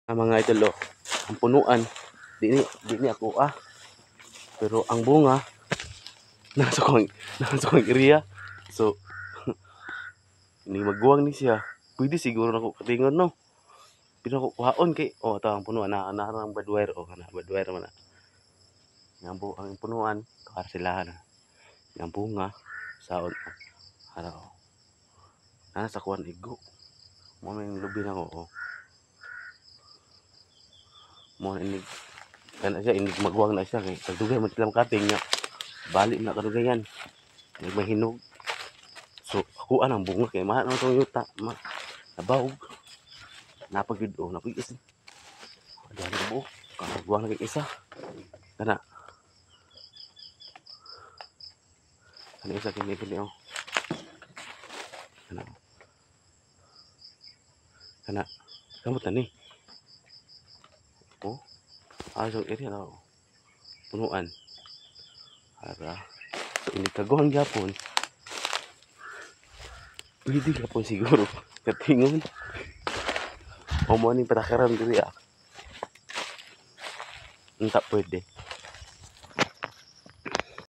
Ang mga idol, oh, ang punuan di ni ako ah. Pero ang bunga nasa kong area. So ni magguwang ni siya. Pwede siguro nako katingon, no. Pero ako kuhaon kay, oh, ito ang punuan na na ang badwire, oh, kana badwire man na. Ang punuan para sila na. Yang bunga saon ara, oh. Nasa kuan igo. Mo na yung lubi na ko, oh. Mo na inig kana siya, inig magwang na siya kay tagdugay man sila makating niya. Balik na kadugayan. Inig mahinog. So ako ang bunga kay mahal na itong yuta. Ma, nabawog. Napagid, oh, napag isa. Dali buo. Kagwang na kay isa. Kana. Kana isa kini kini, oh. Kana. Kana. Kamot na ni. Oh. Ah, so area na, oh. Punuan. Ara. So ini kaguhang gyapon. Pwede gyapon siguro katingon. O mo ni patakaran diri ah. Unta pwede.